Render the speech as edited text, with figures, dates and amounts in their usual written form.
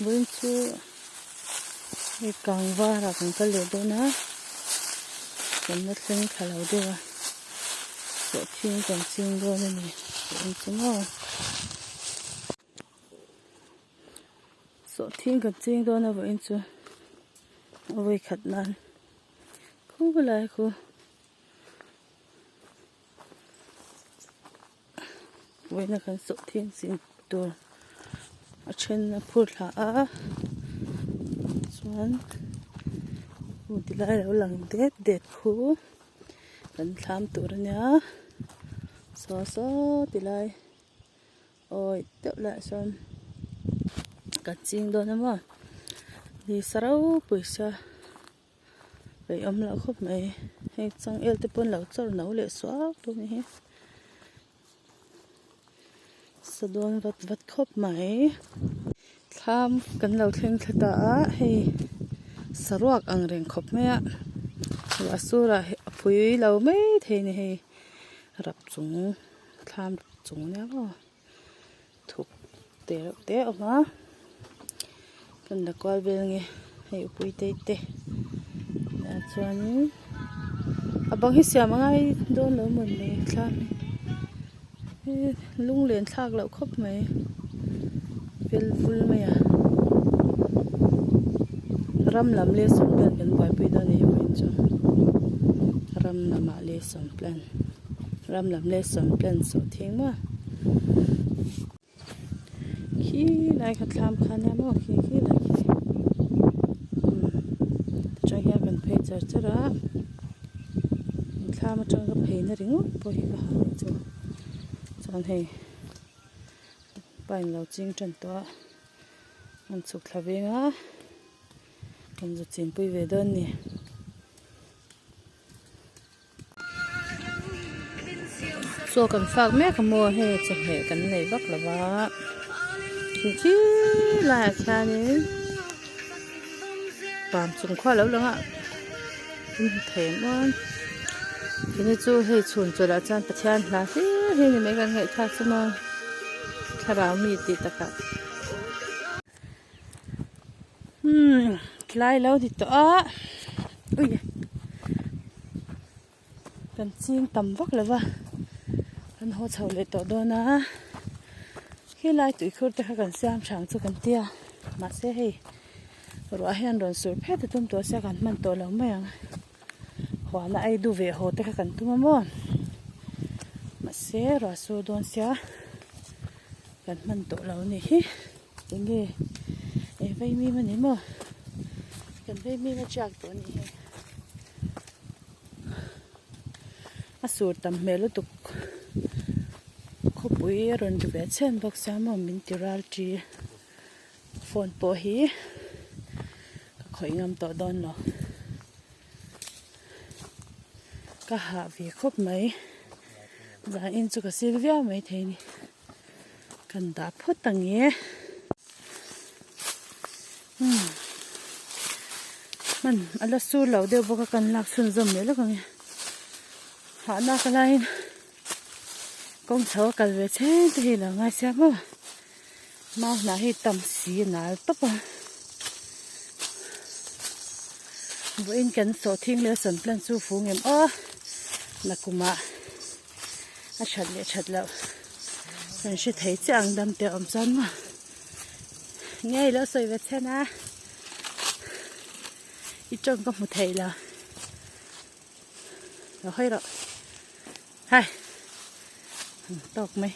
Vawiin chu hei kang varah kan kal leh dawn a, kan la thleng thla lo deuh a, sawhthing kan ching dawn a ni vawiin chu maw. Sawhthing kan ching dawn a vawiin chu a vawi khat nan khulai khu. Vawiina kan sawh thing chin tur a then a phur thla a chuan hmun ti lai lo lang det det khu kan thlam tur a nia saw saw ti lai awi deuh laiah sawn kan ching dawn a maw ni sa ropui sia. Peih awm loh khawp mai hei changel te pawn lo chawr no leh suau tur ni hi sa dawn vat vat khawp mai thlam kan lo thleng thla ta a hei saruak ang reng khawp mai a ruah sur ah a phui lo mai thei a ni hei rap chung thlam chung ania maw. Thuk te reuh te a awm a kan la kual vel nge hei upui te te ah chuanin a bang hi siam a ngai dawn lo mawn le thlam hi lunglen thlak loh khawp mai fel vul mai a ram lam lesson plan kan buaipui dawn a ni vawiin chu ram lamah lesson plan. Ram lam lesson plan sawh thing maw khi lai kha thlam kha nia maw khi khi lai khi umm tichuan hian kan phei char char a thlam atang ka phei na ringawt pawh hi ka han chu chuan hei pine lo ching tan tawh a an chhuk thla veng a kan zu chinpui ve dawn a ni. Chaw kan fak mek a maw hei chawhmeh kan nei vak lo va khi khi laiah khianin pam chung khua a lo lang a in hmu thei ang uan tuni chu hei chhun chawlh ah chuan Pathian hla hlir hi a ni mai kan ngaihthlak chu maw thlarau mi tih takah. Umm tlai lo ni tawh a ui kan ching tam vak lo va kan haw chho leh tawh dawn a helai tuikhur te kha kan siam tha ang chu kan tia mahse hei ruah hian rawn sur phet a tum tawh sia kan hman tawh lo mai ang huana ei duh ve haw te kha kan tum a maw mahse ruah sur dawn sia kan hman tawh lo a ni hi. Enge eh vaimim a ni maw kan vaimim a tiak tawh a nih hi a sur tam hmel lutuk khawpui a rawn ri ve chhen bawk sia maw min ti ral chi phone pawh hi ka khawih ngam tawh dawn lo ka hah ve khawp mai zan in chu ka sil viau mai thei a ni. Kan dah phawt ang e. Umm hman a la sur lo deuh bawk a kan lak chhunzawm leh lawk ang e. Hahna ka laiin kawng chho a kal ve chhen te hi a lo ngai sia maw. Mau hnah hi tam si a nal tawp a. Vawiin kan sawhthing leh sawn plan chu fu ngem aw nakumah. A that leh that loh kan hre thei chiah ang dam te awm chuan maw ngei lo sawi ve chhen a i tawng ka hmu thei lo lo hawi rawh hai ang tawk mai.